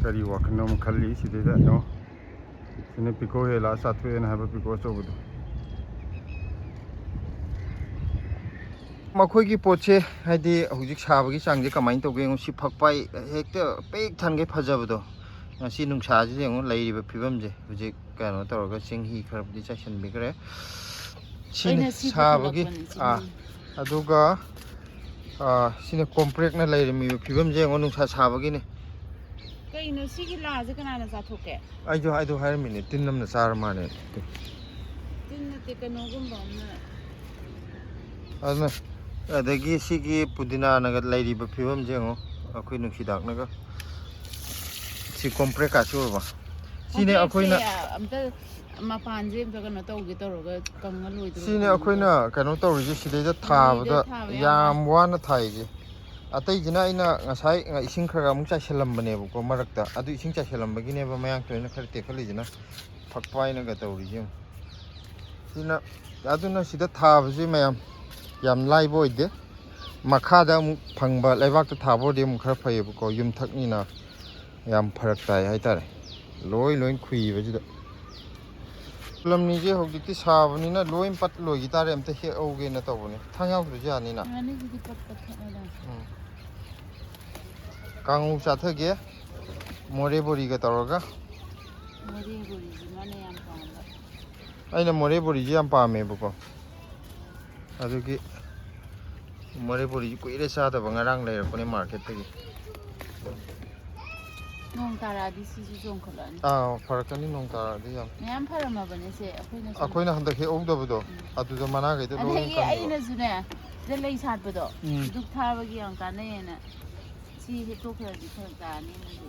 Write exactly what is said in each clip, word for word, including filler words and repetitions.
ꯀꯔꯤ ꯋꯥꯈꯜꯅꯣ ꯑꯃ ꯈꯜꯂꯤ ꯁꯤꯗꯩꯗ ꯌꯦꯡꯉꯣ꯫ ꯁꯤꯅ ꯄꯤꯀꯣ ꯍꯦꯜꯂꯛꯑ ꯆꯥꯊꯣꯛꯑꯦꯅ ꯍꯥꯏꯕ ꯄꯤꯀꯣ ꯑꯆꯧꯕꯗꯣ꯫ ꯃꯈꯣꯏꯒꯤ ꯄꯣꯠꯁꯦ ꯍꯥꯏꯗꯤ ꯍꯧꯖꯤꯛ ꯁꯥꯕꯒꯤ ꯆꯥꯡꯁꯦ ꯀꯃꯥꯏꯅ ꯇꯧꯒꯦ ꯌꯦꯡꯉꯣ꯫ ꯁꯤ ꯐꯛꯄꯥꯏ ꯍꯦꯛꯇ ꯄꯤꯛ ꯊꯟꯒꯩ ꯐꯖꯕꯗꯣ꯫ ꯉꯁꯤ ꯅꯨꯡꯁꯥꯁꯤꯗ ꯌꯦꯡꯉꯣ ꯂꯩꯔꯤꯕ ꯐꯤꯕꯝꯁꯦ꯫ ꯍꯧꯖꯤꯛ ꯀꯩꯅꯣ ꯇꯧꯔꯒ ꯆꯦꯡꯍꯤ ꯈꯔꯕꯨꯗꯤ ꯆꯥꯏꯁꯤꯟꯕꯤꯈ꯭ꯔꯦ꯫ ꯁꯤꯅꯤ ꯑꯩꯅ ꯁꯤ ꯁꯥꯕꯒꯤ ꯄꯨꯊꯣꯛꯂꯛꯄꯅꯤ, ꯁꯤ ꯑꯥ ꯃꯤ꯫ ꯑꯗꯨꯒ ꯑꯥ ꯁꯤꯅ ꯀꯣꯝꯄ꯭ꯔꯦꯛꯅ ꯂꯩꯔꯝꯃꯤꯕ ꯐꯤꯕꯝꯁꯦ ꯌꯦꯡꯉꯣ, ꯅꯨꯡꯁꯥ ꯁꯥꯕꯒꯤꯅꯤ꯫ ꯀꯩꯅꯣ ꯁꯤꯒꯤ ꯂꯥꯁꯦ ꯀꯅꯥꯅ ꯆꯥꯊꯣꯛꯀꯦ? ꯑꯩꯁꯨ ꯑꯩꯗꯣ ꯍꯥꯏꯔꯝꯃꯤꯅꯦ, ꯇꯤꯟ ꯑꯃꯅ ꯆꯥꯔ ꯃꯥꯜꯂꯦ꯫ ꯇꯤꯟ ꯅꯠꯇꯦ, ꯀꯩꯅꯣꯒꯨꯝꯕ ꯑꯃꯅ꯫ ꯑꯗꯨꯅ ꯑꯗꯒꯤ ꯁꯤꯒꯤ ꯄꯨꯗꯤꯅꯥꯅꯒ ꯂꯩꯔꯤꯕ ꯐꯤꯕꯝꯁꯦ ꯌꯦꯡꯉꯣ, ꯑꯩꯈꯣꯏ ꯅꯨꯡꯁꯤꯗꯥꯛꯅꯒ꯫ ꯁꯤ ꯀꯣꯝꯄ꯭ꯔꯦꯛꯀꯥꯁꯤ ꯎꯔꯕ? ꯁꯤꯅꯦ ꯀꯣꯝꯄ꯭ꯔꯦꯛꯁꯦ ꯑꯩꯈꯣꯏꯅ ꯑꯝꯇ ꯃꯄꯥꯟꯁꯦ ꯑꯝꯇ ꯀꯩꯅꯣ ꯇꯧꯒꯦ ꯇꯧꯔꯒ ꯀꯪꯉ ꯂꯣꯏꯗ꯭ꯔꯣ ꯁꯤꯅꯦ ꯀꯩꯅꯣ ꯑꯩꯈꯣꯏꯅ ꯇꯧꯔꯦ꯫ ꯀꯩꯅꯣ ꯇꯧꯔꯤꯁꯦ, ꯁꯤꯗꯩꯗ ꯅꯣꯏꯗ ꯊꯥꯕꯗ ꯊꯥꯕ ꯌꯥꯝ ꯌꯥꯝ ꯋꯥꯅ ꯊꯥꯏꯁꯦ꯫ ꯑꯇꯩꯁꯤꯅ ꯑꯩꯅ ꯉꯁꯥꯏ ꯏꯁꯤꯡ ꯈꯔ ꯈꯔ ꯑꯃꯨꯛ ꯆꯥꯏꯁꯤꯜꯂꯝꯕꯅꯦꯕꯀꯣ ꯃꯔꯛꯇ, ꯑꯗꯨ ꯏꯁꯤꯡ ꯆꯥꯏꯁꯤꯜꯂꯝꯕꯒꯤꯅꯦꯕ ꯃꯌꯥꯡ ꯇꯣꯟꯅ ꯈꯔ ꯇꯦꯛꯈꯠꯂꯤꯁꯤꯅ꯫ ꯐꯛꯄꯥꯏꯅꯒ ꯇꯧꯔꯤꯁꯦ ꯌꯦꯡꯉꯣ꯫ ꯁꯤꯅ ꯑꯗꯨꯅ ꯁꯤꯗ ꯊꯥꯕꯁꯦ ꯃꯌꯥꯝ ꯌꯥꯝ ꯂꯥꯏꯕ ꯑꯣꯏꯗꯦ꯫ ꯃꯈꯥꯗ ꯑꯃꯨꯛ ꯐꯪꯕ ꯂꯩꯕꯥꯛꯇ ꯊꯥꯕ ꯑꯣꯏꯔꯗꯤ ꯑꯃꯨꯛ ꯈꯔ ꯐꯩꯌꯦꯕꯀꯣ, ꯌꯨꯝꯊꯛꯅꯤꯅ ꯌꯥꯝ ꯐꯔꯛ ꯇꯥꯏ ꯍꯥꯏꯇꯥꯔꯦ꯫ ꯂꯣꯏ ꯂꯣꯏ ꯈꯨꯏꯕꯁꯤꯗ꯫ ꯂꯝꯅꯤꯁꯦ ꯍꯧꯖꯤꯛꯇꯤ ꯁꯥꯕꯅꯤꯅ ꯂꯣꯏ ꯄꯠ ꯂꯣꯏꯈꯤ ꯇꯥꯔꯦ, ꯑꯝꯇ ꯍꯦꯛꯍꯧꯒꯦꯅ ꯇꯧꯕꯅꯤ꯫ ꯊꯥꯡ ꯌꯥꯎꯗ꯭ꯔꯁꯨ ꯌꯥꯅꯤꯅ꯫ ꯌꯥꯅꯤ, ꯁꯤꯗꯤ ꯄꯠ ꯄꯠ ꯊꯠꯂꯗꯝꯅꯤ꯫ ꯎꯝ꯫ ꯀꯥꯡꯉꯧ ꯆꯥꯊꯒꯦ꯫ ꯃꯣꯔꯦ ꯕꯣꯔꯤꯒ ꯇꯧꯔꯒ꯫ ꯃꯣꯔꯦ ꯕꯣꯔꯤꯁꯤ ꯃꯥꯅ ꯌꯥꯝ ꯄꯥꯝꯕ꯫ ꯑꯩꯅ ꯃꯣꯔꯦ ꯕꯣꯔꯤꯁꯤ ꯌꯥꯝ ꯄꯥꯝꯃꯦꯕꯀꯣ꯫ ꯑꯗꯨꯒꯤ ꯃꯣꯔꯦ ꯕꯣꯔꯤꯁꯤ ꯀꯨꯏꯔꯦ ꯆꯥꯗꯕ, ꯉꯔꯥꯡ ꯂꯩꯔꯛꯄꯅꯦ ꯃꯥꯔꯀꯦꯠꯇꯒꯤ꯫ ꯅꯣꯡ ꯇꯥꯔꯛꯑꯗꯤ ꯁꯤꯁꯨ ꯆꯣꯡꯈꯠꯂꯛꯑꯅꯤ꯫ ꯑꯥ, ꯐꯔꯛꯀꯅꯤ ꯅꯣꯡ ꯇꯥꯔꯛꯑꯗꯤ ꯌꯥꯝ꯫ ꯃꯌꯥꯝ ꯐꯔꯝꯃꯕꯅꯦ ꯁꯦ, ꯑꯩꯈꯣꯏꯅ ꯁꯨꯝ ꯑꯩꯈꯣꯏꯅ ꯍꯟꯗꯛ ꯍꯦꯛꯍꯧꯗꯕꯗꯣ, ꯎꯝ꯫ ꯑꯗꯨꯗ ꯃꯅꯥꯈꯩꯗꯣ ꯂꯣꯏ ꯑꯗꯒꯤ ꯀꯪꯉꯦꯕ꯫ ꯑꯩꯅꯁꯨꯅꯦ, ꯁꯤꯗ ꯂꯩ ꯁꯥꯠꯄꯗꯣ, ꯎꯝ꯫ ꯙꯨꯞ ꯊꯥꯕꯒꯤ ꯌꯥꯝ ꯀꯥꯟꯅꯩꯌꯦꯅ ꯁꯤ ꯍꯦꯛꯇꯣꯛꯈ꯭ꯔꯗꯤ ꯐꯔꯛ ꯇꯥꯔꯅꯤ ꯃꯣꯏꯁꯨ꯫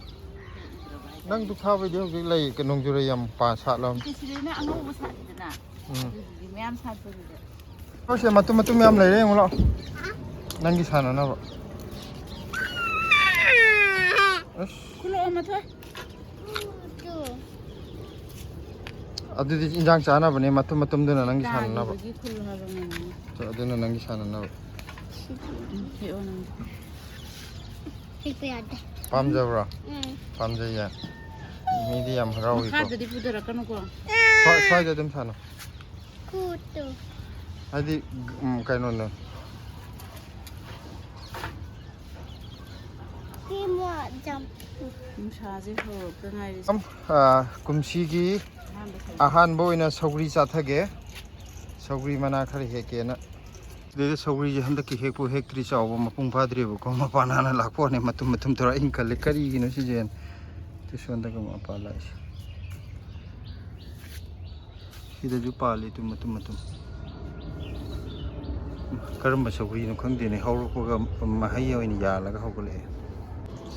ꯍꯦꯛꯎꯗ꯭ꯔꯕ ꯍꯥꯏꯇꯥꯔꯦ꯫ ꯅꯪ ꯙꯨꯞ ꯊꯥꯕꯩꯗꯤ ꯍꯧꯖꯤꯛ ꯂꯩ ꯀꯩꯅꯣ ꯅꯣꯡꯖꯨꯔꯩ ꯌꯥꯝ ꯄꯥ-, ꯁꯥꯠꯂꯝ-, ꯅꯠꯇꯦ, ꯁꯤꯗꯩꯅ ꯑꯉꯧꯕ ꯁꯥꯠꯂꯤꯗꯅ, ꯎꯝ꯫ ꯑꯗꯨꯗꯨꯗꯤ ꯃꯌꯥꯝ ꯁꯥꯠꯄꯗꯨꯗ꯫ ꯁꯦ ꯃꯇꯨꯝ ꯃꯇꯨꯝ ꯌꯥꯝ ꯂꯩꯔꯦ, ꯌꯦꯡꯉꯨ ꯂꯥꯛꯑꯣ꯫ ꯅꯪꯒꯤ ꯁꯥꯟꯅꯅꯕ꯫ ꯑꯁ꯫ ꯈꯨꯜꯂꯛꯑꯣ, ꯃꯊꯣꯏ꯫ ꯑꯗꯨꯗꯤ ꯏꯟꯖꯥꯡ ꯆꯥꯅꯕꯅꯦ, ꯃꯇꯨꯝ ꯃꯇꯨꯝꯗꯨꯅ ꯅꯪꯒꯤ ꯁꯥꯟꯅꯅꯕ꯫ ꯇꯥꯈꯤꯕꯒꯤ ꯈꯨꯜꯂꯣ ꯍꯥꯏꯕ ꯉꯥꯏꯅꯤꯡꯉꯤ꯫ ꯑꯗꯨꯅ ꯅꯪꯒꯤ ꯁꯥꯟꯅꯅꯕ꯫ ꯎꯝ, ꯍꯦꯛꯑꯣ ꯅꯪ꯫ ꯍꯦꯛꯄ ꯌꯥꯗꯦ꯫ ꯄꯥꯝꯖꯕ꯭ꯔꯣ? ꯎꯝ꯫ ꯄꯥꯝꯖꯩꯌꯦ꯫ ꯃꯤꯗꯤ ꯌꯥꯝ ꯍꯔꯥꯎꯏꯀꯣ꯫ ꯃꯈꯥꯗꯗꯤ ꯄꯨꯊꯔꯛꯀꯅꯨꯀꯣ꯫ ꯁ꯭ꯋꯥꯏ- ꯁ꯭ꯋꯥꯏꯗ ꯑꯗꯨꯝ ꯁꯥꯟꯅꯣ꯫ ꯀꯨꯠꯇꯨ꯫ ꯍꯥꯏꯗꯤ, ꯎꯝ, ꯀꯩꯅꯣꯅꯦ꯫ ꯀꯤꯃꯣ ꯖꯝ꯫ ꯅꯨꯡꯁꯥꯁꯦ ꯍꯧꯔꯛꯇ ꯉꯥꯏꯔꯤ꯫ ꯑꯝ, ꯑ, ꯀꯨꯝꯁꯤꯒꯤ ꯑꯍꯥꯟꯕ ꯁꯔꯨꯛ꯫ ꯑꯍꯥꯟꯕ ꯑꯣꯏꯅ ꯁꯧꯒ꯭ꯔꯤ ꯆꯥꯊꯒꯦ꯫ ꯁꯧꯒ꯭ꯔꯤ ꯃꯅꯥ ꯈꯔ ꯍꯦꯛꯀꯦꯅ꯫ ꯁꯤꯗꯩꯗ ꯁꯧꯒ꯭ꯔꯤꯁꯦ ꯍꯟꯗꯛꯀꯤ ꯍꯦꯛꯄꯨ ꯍꯦꯛꯇ꯭ꯔꯤ, ꯆꯥꯎꯕ ꯃꯄꯨꯡ ꯐꯥꯗ꯭ꯔꯤꯕꯀꯣ꯫ ꯃꯄꯥꯟ ꯍꯥꯟꯅ ꯂꯥꯛꯄ ꯋꯥꯅꯤ, ꯃꯇꯨꯝ ꯃꯇꯨꯝ ꯊꯣꯔꯛꯑꯦ꯫ ꯑꯩꯅ ꯈꯜꯂꯦ, "ꯀꯔꯤꯒꯤꯅꯣ ꯁꯤꯁꯦꯅ?" ꯇꯨ ꯁꯣꯟꯗꯒ ꯃꯄꯥꯟ ꯂꯥꯛꯏꯁꯦ꯫ ꯁꯤꯗꯁꯨ ꯄꯥꯜꯂꯤ ꯇꯨ ꯃꯇꯨꯝ ꯃꯇꯨꯝ꯫ ꯀꯔꯝꯕ ꯁꯧꯒ꯭ꯔꯤꯅꯣ ꯈꯪꯗꯦꯅꯦ, ꯍꯧꯔꯛꯄꯒ ꯃꯍꯩ ꯑꯣꯏꯅ ꯌꯥꯜꯂꯒ ꯍꯧꯒꯠꯂꯛꯑꯦ꯫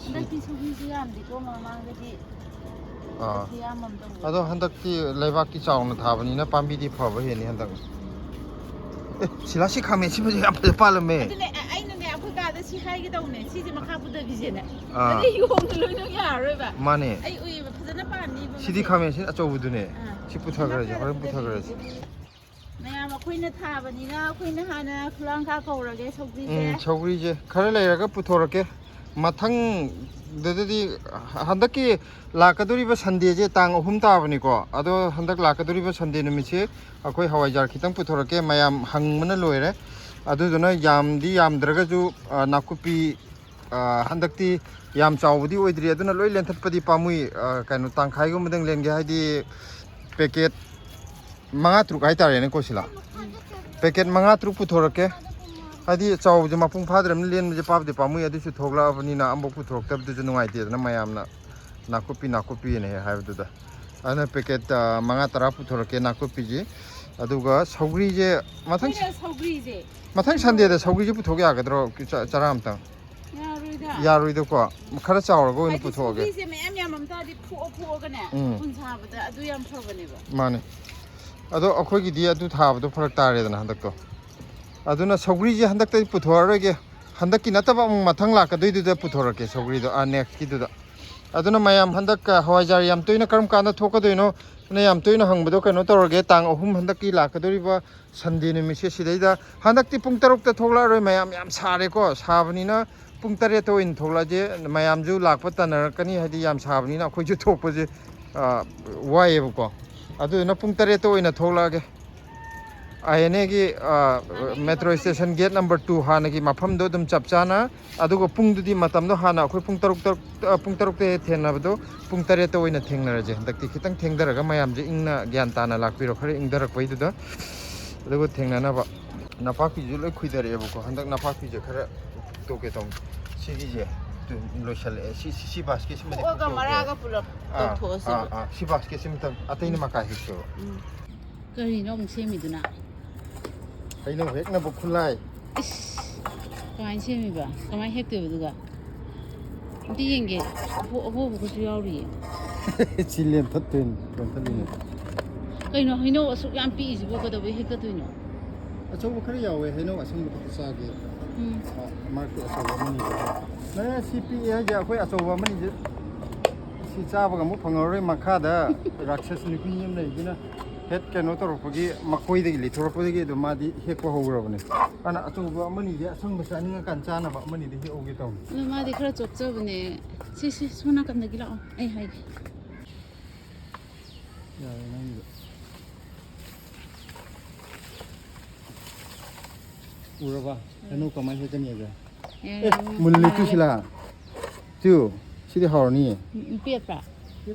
ꯍꯟꯗꯛꯇꯤ ꯁꯧꯒ꯭ꯔꯤꯁꯦ ꯌꯥꯝꯗꯦꯀꯣ, ꯃꯃꯥꯡꯗꯗꯤ ꯑꯥ꯫ ꯈꯨꯌꯥꯝ ꯑꯃ ꯇꯧꯕ꯫ ꯑꯗꯣ ꯍꯟꯗꯛꯇꯤ ꯂꯩꯕꯥꯛꯀꯤ ꯆꯥꯎꯅ ꯊꯥꯕꯅꯤꯅ ꯄꯥꯝꯕꯤꯗꯤ ꯐꯕ ꯍꯦꯜꯂꯤ ꯍꯟꯗꯛ꯫ ꯑꯦ, ꯁꯤꯂꯥ, ꯁꯤ ꯈꯥꯃꯦꯟ ꯁꯤꯟꯕꯁꯦ ꯌꯥꯝ ꯐꯖ ꯄꯥꯜꯂꯝꯃꯦ꯫ ꯑꯗꯨꯅꯦ, ꯑ- ꯑꯩꯅꯅꯦ, ꯑꯩꯈꯣꯏ ꯀꯥꯗ ꯁꯤ ꯍꯥꯏꯒꯦ ꯇꯧꯅꯦ, ꯁꯤꯁꯦ ꯃꯈꯥ ꯄꯨꯊꯕꯤꯁꯦꯅ꯫ ꯑꯥ꯫ ꯑꯗꯩ ꯌꯣꯡꯗ ꯂꯣꯏꯅ ꯌꯥꯔꯔꯣꯏꯕ꯫ ꯃꯥꯅꯦ꯫ ꯑꯩ ꯎꯏꯌꯦꯕ, ꯐꯖꯅ ꯄꯥꯟꯅꯤꯕ ꯁꯤꯗꯤ ꯃꯁꯦ꯫ ꯈꯥꯃꯦꯟ ꯁꯤꯟ ꯑꯆꯧꯕꯗꯨꯅꯦ꯫ ꯑꯥ꯫ ꯁꯤ ꯄꯨꯊꯈ꯭ꯔꯁꯦ, ꯃꯈꯥ ꯍꯣꯔꯦꯟ ꯄꯨꯊꯕꯤ꯫ ꯄꯨꯊꯈ꯭ꯔꯁꯦ꯫ ꯃꯌꯥꯝ ꯑꯩꯈꯣꯏꯅ ꯊꯥꯕꯅꯤꯅ ꯑꯩꯈꯣꯏꯅ ꯍꯥꯟꯅ ꯈꯨꯂꯥꯡꯈꯥ ꯀꯧꯔꯒꯦ ꯁꯧꯒ꯭ꯔꯤꯁꯦ꯫ ꯎꯝ, ꯁꯧꯒ꯭ꯔꯤꯁꯦ ꯈꯔ ꯂꯩꯔꯒ ꯄꯨꯊꯣꯔꯛꯀꯦ꯫ ꯃꯊꯪꯗꯗꯤ, ꯍꯟꯗꯛꯀꯤ ꯂꯥꯛꯀꯗꯧꯔꯤꯕ ꯁꯟꯗꯦꯁꯦ ꯇꯥꯡ ꯑꯍꯨꯝ ꯇꯥꯕꯅꯤꯀꯣ꯫ ꯑꯗꯣ ꯍꯟꯗꯛ ꯂꯥꯛꯀꯗꯧꯔꯤꯕ ꯁꯟꯗꯦ ꯅꯨꯃꯤꯠꯁꯦ ꯑꯩꯈꯣꯏ ꯍꯋꯥꯏꯖꯥꯔ ꯈꯤꯇꯪ ꯄꯨꯊꯣꯔꯛꯀꯦ꯫ ꯃꯌꯥꯝ ꯍꯪꯕꯅ ꯂꯣꯏꯔꯦ꯫ ꯑꯗꯨꯗꯨꯅ ꯌꯥꯝꯗꯤ ꯌꯥꯝꯗ꯭ꯔꯒꯁꯨ, ꯑ, ꯅꯥꯀꯨꯞꯄꯤ, ꯑ, ꯍꯟꯗꯛꯇꯤ ꯌꯥꯝ ꯆꯥꯎꯕꯗꯤ ꯑꯣꯏꯗ꯭ꯔꯤ, ꯑꯗꯨꯅ ꯂꯣꯏ ꯂꯦꯟꯊꯠꯄꯗꯤ ꯄꯥꯝꯃꯨꯏ꯫ ꯑ, ꯀꯩꯅꯣ, ꯇꯪꯈꯥꯏꯒꯨꯝꯕꯗꯪ ꯂꯦꯟꯒꯦ, ꯍꯥꯏꯗꯤ ꯄꯦꯀꯦꯠ ꯃꯉꯥ ꯇꯔꯨꯛ ꯍꯥꯏꯇꯥꯔꯦꯅꯦꯀꯣ, ꯁꯤꯂꯥ꯫ ꯄꯦꯀꯦꯠ ꯃꯉꯥ ꯇꯔꯨꯛ ꯄꯨꯊꯣꯔꯛꯀꯦ꯫ ꯍꯥꯏꯗꯤ ꯆꯥꯎꯕꯁꯦ ꯃꯄꯨꯡ ꯐꯥꯗ꯭ꯔꯕꯅꯤꯅ ꯂꯦꯟꯕꯁꯦ ꯄꯥꯕꯗꯤ ꯄꯥꯝꯃꯨꯏ, ꯑꯗꯨꯁꯨ ꯊꯣꯛꯂꯛꯑꯕꯅꯤꯅ ꯑꯃꯐꯥꯎ ꯄꯨꯊꯣꯔꯛꯇꯕꯗꯨꯁꯨ ꯅꯨꯡꯉꯥꯏꯇꯦꯗꯅ, ꯃꯌꯥꯝꯅ ꯅꯥꯀꯨꯞꯄꯤ ꯅꯥꯀꯨꯞꯄꯤꯅ ꯍꯦꯛ ꯍꯥꯏꯕꯗꯨꯗ꯫ ꯑꯗꯨꯅ ꯄꯦꯀꯦꯠ, ꯑ, ꯃꯉꯥ ꯇꯔꯥ ꯄꯨꯊꯣꯔꯛꯀꯦ ꯅꯥꯀꯨꯞꯄꯤꯁꯦ꯫ ꯑꯗꯨꯒ ꯁꯧꯒ꯭ꯔꯤꯁꯦ ꯃꯊꯪ ꯑꯩꯈꯣꯏꯅ ꯁꯧꯒ꯭ꯔꯤꯁꯦ ꯃꯊꯪ ꯁꯟꯗꯦꯗ ꯁꯧꯒ꯭ꯔꯤꯁꯦ ꯄꯨꯊꯣꯛ ꯌꯥꯒꯗ꯭ꯔꯣ? ꯆ-, ꯆꯔꯥ ꯑꯃꯇꯪ꯫ ꯌꯥꯔꯣꯏꯗ꯫ ꯌꯥꯔꯣꯏꯗꯀꯣ꯫ ꯈꯔ ꯆꯥꯎꯔꯒ ꯑꯣꯏꯅ ꯍꯥꯏꯗꯤ ꯄꯨꯊꯣꯛꯑꯒꯦ꯫ ꯁꯧꯒ꯭ꯔꯤꯁꯦ ꯃꯌꯥꯝ ꯌꯥꯝꯃꯝ ꯇꯥꯔꯗꯤ ꯐꯨꯑ ꯐꯨꯑꯒꯅꯦ ꯎꯝ꯫ ꯊꯨꯝ ꯁꯥꯕꯗ ꯑꯗꯨ ꯌꯥꯝ ꯐꯕꯅꯦꯕ꯫ ꯃꯥꯅꯦ꯫ ꯑꯗꯣ ꯑꯩꯈꯣꯏꯒꯤꯗꯤ ꯑꯗꯨ ꯊꯥꯕꯗꯣ ꯐꯔꯛ ꯇꯥꯔꯦꯗꯅ ꯍꯟꯗꯛꯇꯣ꯫ ꯑꯗꯨꯅ ꯁꯧꯒ꯭ꯔꯤꯁꯦ ꯍꯟꯗꯛꯇꯗꯤ ꯄꯨꯊꯣꯛꯑꯔꯣꯏꯒꯦ꯫ ꯍꯟꯗꯛꯀꯤ ꯅꯠꯇꯕ ꯑꯃꯨꯛ ꯃꯊꯪ ꯂꯥꯛꯀꯗꯣꯏꯗꯨꯗ ꯄꯨꯊꯣꯔꯛꯀꯦ ꯁꯧꯒ꯭ꯔꯤꯗꯣ, ꯑꯥ, ꯅꯦꯛꯁꯀꯤꯗꯨꯗ꯫ ꯑꯗꯨꯅ ꯃꯌꯥꯝ ꯍꯟꯗꯛ, ꯑ, ꯍꯋꯥꯏꯖꯥꯔ ꯌꯥꯝ ꯇꯣꯏꯅ ꯀꯔꯝ ꯀꯥꯟꯗ ꯊꯣꯛꯀꯗꯣꯏꯅꯣ? ꯑꯗꯨꯅ ꯌꯥꯝ ꯇꯣꯏꯅ ꯍꯪꯕꯗꯣ ꯀꯩꯅꯣ ꯇꯧꯔꯒꯦ, ꯇꯥꯡ ꯑꯍꯨꯝ ꯍꯟꯗꯛꯀꯤ ꯂꯥꯛꯀꯗꯧꯔꯤꯕ ꯁꯟꯗꯦ ꯅꯨꯃꯤꯠꯁꯦ ꯁꯤꯗꯩꯗ꯫ ꯍꯟꯗꯛꯇꯤ ꯄꯨꯡ ꯇꯔꯨꯛꯇ ꯊꯣꯛꯂꯛꯑꯔꯣꯏ ꯃꯌꯥꯝ, ꯌꯥꯝ ꯁꯥꯔꯦꯀꯣ꯫ ꯁꯥꯕꯅꯤꯅ ꯄꯨꯡ ꯇꯔꯦꯠꯇ ꯑꯣꯏꯅ ꯊꯣꯛꯂꯛꯑꯁꯦ꯫ ꯃꯌꯥꯝꯁꯨ ꯂꯥꯛꯄ ꯇꯟꯅꯔꯛꯀꯅꯤ, ꯍꯥꯏꯗꯤ ꯌꯥꯝ ꯁꯥꯕꯅꯤꯅ ꯑꯩꯈꯣꯏꯁꯨ ꯊꯣꯛꯄꯁꯦ, ꯑ, ꯋꯥꯏꯌꯦꯕꯀꯣ꯫ ꯑꯗꯨꯗꯨꯅ ꯄꯨꯡ ꯇꯔꯦꯠꯇ ꯑꯣꯏꯅ ꯊꯣꯛꯂꯛꯑꯒꯦ꯫ ꯑꯥꯏ ꯑꯦꯟ ꯑꯦꯒꯤ, ꯑ, metro station gate number two ꯍꯥꯟꯅꯒꯤ ꯃꯐꯝꯗꯣ ꯑꯗꯨꯝ ꯆꯞ ꯆꯥꯅ, ꯑꯗꯨꯒ ꯄꯨꯡꯗꯨꯗꯤ ꯃꯇꯝꯗꯣ ꯍꯥꯟꯅ ꯑꯩꯈꯣꯏ ꯄꯨꯡ ꯇꯔꯨꯛ, ꯇꯔꯨꯛ, ꯑ, ꯄꯨꯡ ꯇꯔꯨꯛꯇ ꯊꯦꯡꯅꯕꯗꯣ ꯄꯨꯡ ꯇꯔꯦꯠꯇ ꯑꯣꯏꯅ ꯊꯦꯡꯅꯔꯁꯦ꯫ ꯍꯟꯗꯛꯇꯤ ꯈꯤꯇꯪ ꯊꯦꯡꯊꯔꯒ ꯃꯌꯥꯝꯁꯦ ꯏꯪꯅ ꯒ꯭ꯌꯥꯟ ꯇꯥꯅ ꯂꯥꯛꯄꯤꯔꯣ, ꯈꯔ ꯏꯪꯊꯔꯛꯄꯩꯗꯨꯗ꯫ ꯑꯗꯨꯒ ꯊꯦꯡꯅꯅꯕ꯫ ꯅꯄꯥꯛꯄꯤꯁꯨ ꯂꯣꯏ ꯈꯨꯏꯊꯔꯛꯑꯦꯕꯀꯣ꯫ ꯍꯟꯗꯛ ꯅꯄꯥꯛꯄꯤꯁꯦ ꯈꯔ ꯇꯣꯛꯀꯦ ꯇꯧꯅꯤ꯫ ꯁꯤꯒꯤꯁꯦ ꯂꯣꯏꯁꯜꯂꯛꯑꯦ꯫ ꯁꯤ, ꯁꯤ, ꯁꯤ ꯕꯥꯁꯀꯦꯠꯁꯤꯃꯗꯤ ꯄꯣꯛꯑꯒ ꯈꯨꯛꯇꯣꯛꯀꯦ꯫ ꯃꯔꯥꯒ ꯄꯨꯂꯞ ꯑꯥ, ꯇꯧꯊꯣꯛꯑꯁꯦꯕ꯫ ꯑꯥ, ꯑꯥ꯫ ꯁꯤ ꯕꯥꯁꯀꯦꯠꯁꯤꯃꯇꯪ, ꯑꯇꯩꯅ ꯎꯝ꯫ ꯃꯀꯥ ꯍꯦꯛꯁꯦꯕ꯫ ꯎꯝ꯫ ꯀꯔꯤꯅꯣ ꯑꯃꯨꯛ ꯁꯦꯝꯃꯤꯗꯨꯅ? ꯍꯩꯅꯧ ꯍꯦꯛꯅꯕ ꯈꯨꯠꯂꯥꯏ꯫ ꯏꯁ, ꯀꯃꯥꯏꯅ ꯁꯦꯝꯃꯤꯕ? ꯀꯃꯥꯏꯅ ꯍꯦꯛꯇꯣꯏꯕ ꯑꯗꯨꯒ? ꯑꯝꯇ ꯌꯦꯡꯒꯦ꯫ ꯑꯍꯣ-, ꯑꯍꯣꯕꯒꯁꯨ ꯌꯥꯎꯔꯤꯌꯦ꯫ ꯁꯤ ꯂꯦꯟꯊꯠꯇꯣꯏꯅꯤ, ꯂꯦꯟꯊꯠꯂꯤꯅꯤ꯫ ꯎꯝ꯫ ꯀꯩꯅꯣ ꯍꯩꯅꯧ ꯑꯁꯨꯛ ꯌꯥꯝ ꯄꯤꯛꯏꯁꯤꯕꯣ ꯀꯩꯗꯧꯕꯩ ꯍꯦꯛꯇꯠꯇꯣꯏꯅꯣ? ꯑꯆꯧꯕ ꯈꯔ ꯌꯥꯎꯋꯦ, ꯍꯩꯅꯧ ꯑꯁꯪꯕ ꯈꯛꯇ ꯆꯥꯒꯦ꯫ ꯎꯝ꯫ ꯑ, ꯃꯔꯛꯇ ꯑꯆꯧꯕ ꯑꯃꯅꯤ ꯂꯧꯔꯦ꯫ ꯅꯪ ꯁꯤ ꯄꯤꯛꯑꯦ ꯍꯥꯏꯁꯦ ꯑꯩꯈꯣꯏ ꯑꯆꯧꯕ ꯑꯃꯅꯤꯁꯦ ꯁꯤ ꯆꯥꯕꯒ ꯑꯃꯨꯛ ꯐꯪꯉꯔꯣꯏ꯫ ꯃꯈꯥꯗ ꯔꯥꯛꯁꯁ ꯅꯨꯄꯤ ꯑꯃ ꯂꯩꯗꯨꯅ ꯍꯦꯛ ꯀꯩꯅꯣ ꯇꯧꯔꯛꯄꯒꯤ, ꯃꯈꯣꯏꯗꯒꯤ ꯂꯤꯊꯣꯔꯛꯄꯗꯒꯤ ꯑꯗꯨꯝ ꯃꯥꯗꯤ ꯍꯦꯛꯄ ꯍꯧꯈ꯭ꯔꯕꯅꯦ꯫ ꯑꯗꯨꯅ ꯑꯆꯧꯕ ꯑꯃꯅꯤꯗꯤ ꯑꯁꯪꯕ ꯆꯥꯅꯤꯡꯉꯀꯥꯟ ꯆꯥꯅꯕ ꯑꯃꯅꯤꯗꯤ ꯍꯦꯛꯍꯧꯒꯦ ꯇꯧꯅꯤ꯫ ꯑꯗꯣ ꯃꯥꯗꯤ ꯈꯔ ꯆꯣꯞꯆꯕꯅꯦ꯫ ꯁꯤ, ꯁꯤ, ꯁꯣꯝ ꯅꯥꯀꯟꯗꯒꯤ ꯂꯥꯛꯑꯣ, ꯑꯩ ꯍꯥꯏꯒꯦ꯫ ꯌꯥꯔꯦ ꯅꯪꯒꯤꯗꯣ꯫ ꯎꯔꯕ? ꯍꯩꯅꯧ ꯀꯃꯥꯏꯅ ꯍꯦꯛꯀꯅꯤ ꯍꯥꯏꯁꯦ? ꯑꯦ, ꯑꯦ, ꯃꯨꯜꯂꯦ ꯃꯥꯜꯂꯦ꯫ ꯇꯨ ꯁꯤꯂꯥ꯫ ꯇꯨ, ꯁꯤꯗꯤ ꯍꯥꯎꯔꯅꯤꯌꯦ꯫ ꯎꯝ, ꯎꯝ, ꯄꯦꯠꯄ꯭ꯔꯥ?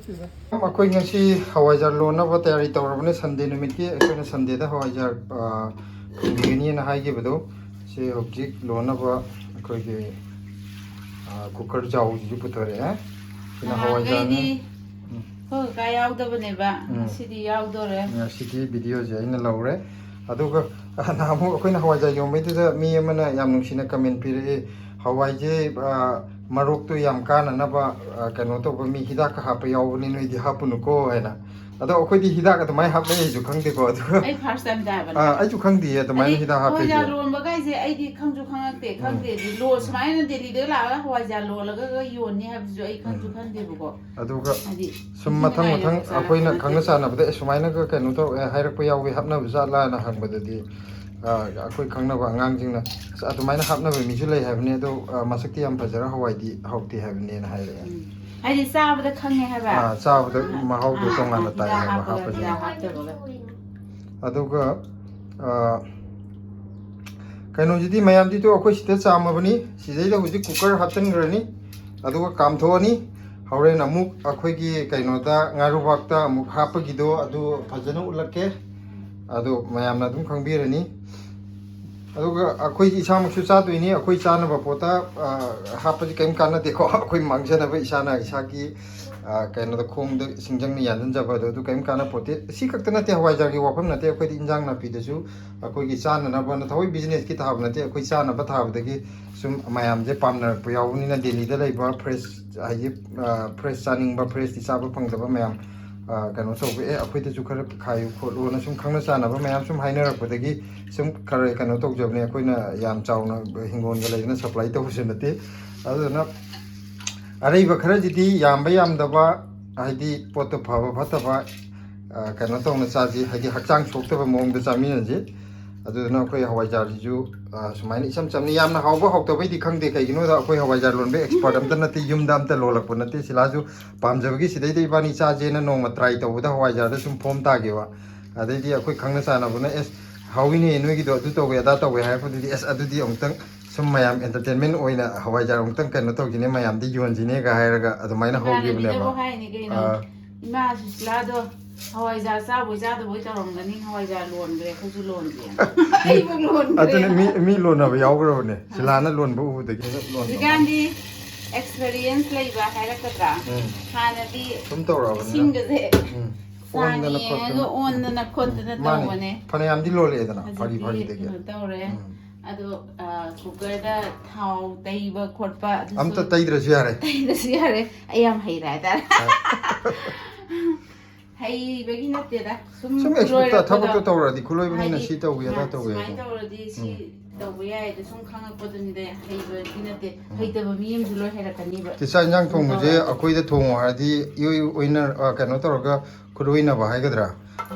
ꯑꯩꯈꯣꯏ ꯉꯁꯤ ꯍꯋꯥꯏꯖꯥꯔ ꯂꯣꯟꯅꯕ ꯇꯌꯥꯔꯤ ꯇꯧꯔꯕꯅꯦ꯫ ꯁꯟꯗꯦ ꯅꯨꯃꯤꯠꯀꯤ ꯑꯩꯈꯣꯏꯅ ꯁꯟꯗꯦꯗ ꯍꯋꯥꯏꯖꯥꯔ, ꯑ, ꯊꯣꯡꯕꯤꯒꯅꯤꯅ ꯍꯥꯏꯈꯤꯕꯗꯣ꯫ ꯁꯤ ꯍꯧꯖꯤꯛ ꯂꯣꯟꯅꯕ ꯑꯩꯈꯣꯏꯒꯤ, ꯑ, ꯀꯨꯀꯔ ꯆꯥꯎꯕꯁꯤꯁꯨ ꯄꯨꯊꯣꯔꯛꯑꯦ꯫ ꯁꯤꯅ ꯍꯋꯥꯏꯖꯥꯔꯅꯦ꯫ ꯅꯍꯥꯟꯈꯩꯗꯤ ꯎꯝ꯫ ꯑꯩꯈꯣꯏ ꯀꯀꯥ ꯌꯥꯎꯗꯕꯅꯦꯕ꯫ ꯎꯝ꯫ ꯉꯁꯤꯗꯤ ꯌꯥꯎꯗꯣꯔꯦ꯫ ꯉꯁꯤꯗꯤ ꯚꯤꯗꯤꯑꯣꯁꯦ ꯑꯩꯅ ꯂꯧꯔꯦ꯫ ꯑꯗꯨꯒ ꯅꯍꯥꯟꯃꯨꯛ ꯑꯩꯈꯣꯏꯅ ꯍꯋꯥꯏꯖꯥꯔ ꯌꯣꯟꯕꯩꯗꯨꯗ ꯃꯤ ꯑꯃꯅ ꯌꯥꯝ ꯅꯨꯡꯁꯤꯅ ꯀꯃꯦꯟ ꯄꯤꯔꯛꯑꯦ, "ꯍꯋꯥꯏꯁꯦ, ꯑ, ꯃꯔꯣꯛꯇꯣ ꯌꯥꯝ ꯀꯥꯟꯅꯅꯕ, ꯑ, ꯀꯩꯅꯣ ꯇꯧꯕ ꯃꯤ ꯍꯤꯗꯥꯛꯀ ꯍꯥꯞꯄ ꯌꯥꯎꯕꯅꯤ, ꯅꯣꯏꯗꯤ ꯍꯥꯞꯄꯨꯅꯨꯀꯣ" ꯍꯥꯏꯅ꯫ ꯑꯗꯣ ꯑꯩꯈꯣꯏꯗꯤ ꯍꯤꯗꯥꯛ ꯑꯗꯨꯃꯥꯏꯅ ꯍꯥꯞꯅꯩꯁꯨ ꯈꯪꯗꯦꯀꯣ꯫ ꯑꯗꯨꯒ ꯑꯩ first time ꯇꯥꯕꯅꯦ꯫ ꯑ, ꯑꯩꯁꯨ ꯈꯪꯗꯦꯌꯦ ꯑꯗꯨꯃꯥꯏꯅ ꯍꯥꯏꯗꯤ ꯍꯤꯗꯥꯛ ꯍꯥꯞꯄꯦꯁꯦ꯫ ꯍꯋꯥꯏꯖꯥꯔ ꯂꯣꯟꯕ ꯀꯥꯏꯁꯦ ꯑꯩꯗꯤ ꯈꯪꯁꯨ ꯈꯪꯉꯛꯇꯦ, ꯎꯝ꯫ ꯈꯪꯗꯦꯗꯤ꯫ ꯂꯣ-, ꯁꯨꯃꯥꯏꯅ ꯗꯦꯜꯂꯤꯗ ꯂꯥꯛꯑꯒ ꯍꯋꯥꯏꯖꯥꯔ ꯂꯣꯜꯂꯒ ꯌꯣꯟꯅꯤ ꯍꯥꯏꯕꯁꯨ ꯑꯩ ꯈꯪꯁꯨ ꯎꯝ꯫ ꯈꯪꯗꯦꯕꯀꯣ꯫ ꯑꯗꯨꯒ ꯍꯥꯏꯗꯤ ꯁꯨꯝ ꯃꯊꯪ ꯃꯊꯪ ꯁꯤꯖꯤꯟꯅꯔꯤꯕ ꯑꯩꯈꯣꯏꯅ ꯆꯥꯅꯕ ꯈꯪꯅ ꯅꯠꯇꯦꯕ꯫ ꯆꯥꯟꯅꯕꯗ, "ꯑꯦ, ꯁꯨꯃꯥꯏꯅꯒ ꯀꯩꯅꯣ ꯇꯧ-, ꯑꯦ, ꯍꯥꯏꯔꯛꯄ ꯌꯥꯎꯋꯤ, ꯍꯥꯞꯅꯕ ꯖꯥꯠꯂꯥꯅ?" ꯍꯪꯕꯗꯗꯤ, ꯑ, ꯑꯩꯈꯣꯏ ꯈꯪꯅꯕ ꯑꯉꯥꯡꯁꯤꯡꯅ, "ꯑꯁ, ꯑꯗꯨꯃꯥꯏꯅ ꯍꯥꯞꯅꯕ ꯃꯤꯁꯨ ꯂꯩ ꯍꯥꯏꯕꯅꯤ, ꯑꯗꯣ, ꯑ, ꯃꯁꯛꯇꯤ ꯌꯥꯝ ꯐꯖꯔ ꯍꯋꯥꯏꯗꯤ ꯍꯥꯎꯇꯦ ꯍꯥꯏꯕꯅꯦꯅ" ꯍꯥꯏꯔꯛꯑꯦ꯫ ꯎꯝ꯫ ꯍꯥꯏꯗꯤ ꯆꯥꯕꯗ ꯈꯪꯉꯦ ꯍꯥꯏꯕ꯫ ꯑ, ꯆꯥꯕꯗ ꯃꯍꯥꯎꯗꯣ ꯑꯥ, ꯇꯣꯉꯥꯟꯅ ꯍꯤꯗꯥꯛ ꯇꯥꯏ ꯍꯥꯏꯕ ꯍꯥꯞꯄꯒ ꯍꯥꯞꯄꯁꯦ꯫ ꯍꯤꯗꯥꯛ ꯍꯥꯞꯇꯕꯒ꯫ ꯑꯗꯨꯒ, ꯑ, ꯀꯩꯅꯣꯁꯤꯗꯤ ꯃꯌꯥꯝꯗꯤ ꯇꯣ ꯑꯩꯈꯣꯏ ꯁꯤꯗ ꯆꯥꯝꯃꯕꯅꯤ꯫ ꯁꯤꯗꯩꯗ ꯍꯧꯖꯤꯛ ꯀꯨꯀꯔ ꯍꯥꯞꯆꯤꯟꯈ꯭ꯔꯅꯤ, ꯑꯗꯨꯒ ꯀꯥꯝꯊꯣꯛꯑꯅꯤ꯫ ꯍꯣꯔꯦꯟ ꯑꯃꯨꯛ ꯑꯩꯈꯣꯏꯒꯤ ꯀꯩꯅꯣꯗ, ꯉꯥꯔꯨꯕꯥꯛꯇ ꯑꯃꯨꯛ ꯍꯥꯞꯄꯒꯤꯗꯣ ꯑꯗꯨ ꯐꯖꯅ ꯎꯠꯂꯛꯀꯦ, ꯑꯗꯨ ꯃꯌꯥꯝꯅ ꯑꯗꯨꯝ ꯈꯪꯕꯤꯔꯅꯤ꯫ ꯑꯗꯨꯒ ꯑꯩꯈꯣꯏ ꯏꯁꯥꯃꯛꯁꯨ ꯆꯥꯗꯣꯏꯅꯤ꯫ ꯑꯩꯈꯣꯏ ꯆꯥꯅꯕ ꯄꯣꯠꯇ, ꯑ, ꯍꯥꯞꯄꯁꯤ ꯀꯔꯤꯝ ꯀꯥꯟꯅꯗꯦꯀꯣ꯫ ꯑꯩꯈꯣꯏ ꯃꯥꯡꯖꯅꯕ ꯏꯁꯥꯅ ꯏꯁꯥꯒꯤ, ꯑ, ꯀꯩꯅꯣꯗ, ꯈꯣꯡꯗ ꯁꯤꯡꯖꯪꯅ ꯌꯥꯟꯁꯤꯟꯖꯕ ꯑꯗꯣ, ꯑꯗꯨ ꯀꯔꯤꯝ ꯀꯥꯟꯅ ꯄꯣꯠꯇꯦ꯫ ꯁꯤ ꯈꯛꯇ ꯅꯠꯇꯦ, ꯍꯋꯥꯏꯖꯥꯔꯒꯤ ꯋꯥꯐꯝ ꯅꯠꯇꯦ꯫ ꯑꯩꯈꯣꯏꯗꯤ ꯏꯟꯖꯥꯡ ꯅꯥꯄꯤꯗꯁꯨ ꯑꯩꯈꯣꯏꯒꯤ ꯆꯥꯅꯅꯕꯅ, ꯊꯑꯣꯏ ꯕꯤꯖꯤꯅꯦꯁꯀꯤ ꯊꯥꯕ ꯅꯠꯇꯦ, ꯑꯩꯈꯣꯏ ꯆꯥꯅꯕ ꯊꯥꯕꯗꯒꯤ ꯁꯨꯝ ꯃꯌꯥꯝꯁꯦ ꯄꯥꯝꯅꯔꯛꯄ ꯌꯥꯎꯕꯅꯤꯅ, ꯗꯦꯜꯂꯤꯗ ꯂꯩꯕ ꯐ꯭ꯔꯦꯁ, ꯍꯥꯏꯗꯤ, ꯑ, ꯐ꯭ꯔꯦꯁ ꯆꯥꯅꯤꯡꯕ, ꯐ꯭ꯔꯦꯁꯇꯤ ꯆꯥꯕ ꯐꯪꯗꯕ ꯃꯌꯥꯝ, ꯑ, ꯀꯩꯅꯣ ꯇꯧꯕ, "ꯑꯦ, ꯑꯩꯈꯣꯏꯗꯁꯨ ꯈꯔ ꯈꯥꯏꯌꯨ ꯈꯣꯠꯂꯨꯅ" ꯁꯨꯝ ꯈꯪꯅ ꯆꯥꯟꯅꯕ ꯃꯌꯥꯝ ꯁꯨꯝ ꯍꯥꯏꯅꯔꯛꯄꯗꯒꯤ ꯁꯨꯝ ꯈꯔ ꯀꯩꯅꯣ ꯇꯧꯖꯕꯅꯦ꯫ ꯑꯩꯈꯣꯏꯅ ꯌꯥꯝ ꯆꯥꯎꯅ ꯍꯤꯡꯒꯣꯜꯒ ꯂꯩꯗꯅ ꯁꯄ꯭ꯂꯥꯏ ꯇꯧꯕꯁꯨ ꯅꯠꯇꯦ꯫ ꯑꯗꯨꯗꯨꯅ ꯑꯔꯩꯕ ꯈꯔꯁꯤꯗꯤ ꯌꯥꯝꯕ ꯌꯥꯝꯗꯕ, ꯍꯥꯏꯗꯤ ꯄꯣꯠꯇꯣ ꯐꯕ ꯐꯠꯇꯕ, ꯑ, ꯀꯩꯅꯣ ꯇꯧꯅ ꯆꯥꯁꯤ, ꯍꯥꯏꯗꯤ ꯍꯛꯆꯥꯡ ꯁꯣꯛꯇꯕ ꯃꯑꯣꯡꯗ ꯆꯥꯃꯤꯟꯅꯁꯤ꯫ ꯑꯗꯨꯗꯨꯅ ꯑꯩꯈꯣꯏ ꯍꯋꯥꯏꯖꯥꯔꯁꯤꯁꯨ, ꯑ, ꯁꯨꯃꯥꯏꯅ ꯏꯆꯝ ꯆꯝꯅ, ꯌꯥꯝꯅ ꯍꯥꯎꯕ ꯍꯥꯎꯇꯕꯩꯗꯤ ꯈꯪꯗꯦ, ꯀꯩꯒꯤꯅꯣꯗ ꯑꯩꯈꯣꯏ ꯍꯋꯥꯏꯖꯥꯔ ꯂꯣꯟꯕ ꯑꯦꯛꯁꯄꯔꯠ ꯑꯝꯇ ꯅꯠꯇꯦ, ꯌꯨꯝꯗ ꯑꯝꯇ ꯂꯣꯜꯂꯛꯄ ꯅꯠꯇꯦ꯫ ꯁꯤꯂꯥꯁꯨ ꯄꯥꯝꯖꯕꯒꯤ ꯁꯤꯗꯩꯗ ꯏꯕꯥꯅꯤ ꯆꯥꯁꯦꯅ ꯅꯣꯡꯃ ꯇ꯭ꯔꯥꯏ ꯇꯧꯕꯗ ꯍꯋꯥꯏꯖꯥꯔꯗ ꯁꯨꯝ ꯐꯣꯝ ꯇꯥꯈꯤꯕ꯫ ꯑꯗꯩꯗꯤ ꯑꯩꯈꯣꯏ ꯈꯪꯅ ꯆꯥꯟꯅꯕꯅ, "ꯑꯦꯁ, ꯍꯥꯎꯏꯅꯦ ꯅꯣꯏꯒꯤꯗꯣ, ꯑꯗꯨ ꯇꯧꯋꯦ ꯑꯗꯥ ꯇꯧꯋꯦ" ꯍꯥꯏꯔꯛꯄꯗꯨꯗꯤ, "ꯑꯦꯁ, ꯑꯗꯨꯗꯤ ꯑꯃꯨꯛꯇꯪ ꯁꯨꯝ ꯃꯌꯥꯝ ꯑꯦꯟꯇꯔꯇꯦꯟꯃꯦꯟ ꯑꯣꯏꯅ ꯍꯋꯥꯏꯖꯥꯔ ꯑꯃꯨꯛꯇꯪ ꯀꯩꯅꯣ ꯇꯧꯁꯤꯅꯦ, ꯃꯌꯥꯝꯗ ꯌꯣꯟꯁꯤꯅꯦꯒ" ꯍꯥꯏꯔꯒ ꯑꯗꯨꯃꯥꯏꯅ ꯍꯧꯈꯤꯕꯅꯦꯕ꯫ ꯏꯃꯥꯟꯅꯕꯤꯅꯕꯨ ꯍꯥꯏꯅꯤ ꯀꯩꯅꯣ, ꯑꯥ, "ꯏꯃꯥ ꯁꯨꯁꯤꯂꯥꯗꯣ ꯍꯋꯥꯏꯖꯥꯔ ꯆꯥꯕꯣꯏ ꯆꯥꯗꯕꯣꯏ ꯇꯧꯔꯝꯒꯅꯤ, ꯍꯋꯥꯏꯖꯥꯔ ꯂꯣꯟꯈ꯭ꯔꯦ, ꯑꯩꯈꯣꯏꯁꯨ ꯂꯣꯟꯒꯦ"꯫ ꯑꯩꯕꯨ ꯂꯣꯟꯈ꯭ꯔꯦ꯫ ꯑꯗꯨꯅ ꯃꯤ, ꯃꯤ ꯂꯣꯟꯅꯕ ꯌꯥꯎꯈ꯭ꯔꯕꯅꯦ, ꯁꯤꯂꯥꯅ ꯂꯣꯟꯕ ꯎꯕꯗꯒꯤ ꯂꯣꯟꯕ꯫ ꯍꯧꯖꯤꯛꯀꯥꯟꯗꯤ ꯑꯦꯛꯁꯄꯤꯔꯤꯌꯦꯟꯁ ꯂꯩꯕ ꯍꯥꯏꯔꯛꯀꯗ꯭ꯔꯥ? ꯎꯝ꯫ ꯍꯥꯟꯅꯗꯤ ꯁꯨꯝ ꯇꯧꯔꯛꯑꯕꯅꯤꯅ꯫ ꯏꯁꯤꯡꯒꯁꯦ ꯎꯝ꯫ ꯆꯥꯡ ꯑꯣꯟꯗꯅ ꯌꯦꯡꯉꯒ ꯈꯣꯠꯇꯅ꯫ ꯑꯣꯟꯗꯅ ꯈꯣꯠꯇꯅ ꯎꯝ, ꯃꯥꯅꯦ꯫ ꯇꯧꯕꯅꯦ꯫ ꯐꯅꯌꯥꯝꯗꯤ ꯂꯣꯜꯂꯛꯑꯦꯗꯅ, ꯐꯔꯤ ꯍꯧꯖꯤꯛꯇꯤ ꯐꯔꯤꯗꯒꯤ꯫ ꯀꯩꯅꯣ ꯇꯧꯔꯦ꯫ ꯎꯝ꯫ ꯑꯗꯣ, ꯑ, ꯀꯨꯀꯔꯗ ꯊꯥꯎ ꯇꯩꯕ ꯈꯣꯠꯄ ꯑꯗꯨꯁꯨ ꯑꯝꯇ ꯇꯩꯗ꯭ꯔꯁꯨ ꯌꯥꯔꯦ꯫ ꯇꯩꯗ꯭ꯔꯁꯨ ꯌꯥꯔꯦ꯫ ꯑꯩ ꯌꯥꯝ ꯍꯩꯔꯦ ꯍꯥꯏꯇꯥꯔꯦ꯫ ꯍꯩꯕꯒꯤ ꯅꯠꯇꯦꯗ, ꯁꯨꯝ ꯁꯨꯝ ꯈꯨꯂꯣꯏꯔꯛꯄꯗꯣ꯫ ꯊꯕꯛꯇꯣ ꯇꯧꯔꯗꯤ ꯈꯨꯂꯣꯏꯕꯅꯤꯅ ꯍꯥꯏꯗꯤ, ꯁꯤ ꯇꯧꯕ ꯌꯥꯗ ꯃꯥ ꯇꯧꯕ ꯁꯨꯃꯥꯏꯅ ꯌꯥꯗ꯫ ꯇꯧꯔꯗꯤ ꯁꯤ ꯎꯝ꯫ ꯇꯧꯕ ꯌꯥꯏ ꯑꯗꯣ ꯁꯨꯝ ꯈꯪꯉꯛꯄꯗꯨꯅꯤꯗ, ꯍꯩꯕꯗꯤ ꯅꯠꯇꯦ꯫ ꯎꯝ꯫ ꯍꯩꯇꯕ ꯃꯤ ꯑꯃꯁꯨ ꯂꯣꯏ ꯍꯩꯔꯛꯀꯅꯤꯕ꯫ ꯆꯤꯆꯥ, ꯏꯟꯖꯥꯡ ꯊꯣꯡꯕꯁꯦ ꯇꯧꯔꯗꯤ꯫ ꯑꯩꯈꯣꯏꯗ ꯊꯣꯡꯉꯣ ꯍꯥꯏꯔꯗꯤ ꯏꯑꯣꯏ ꯑꯣꯏꯅ, ꯑ, ꯀꯩꯅꯣ ꯇꯧꯔꯒ ꯈꯨꯠ ꯑꯣꯏꯅꯕ ꯍꯥꯏꯒꯗ꯭ꯔꯥ?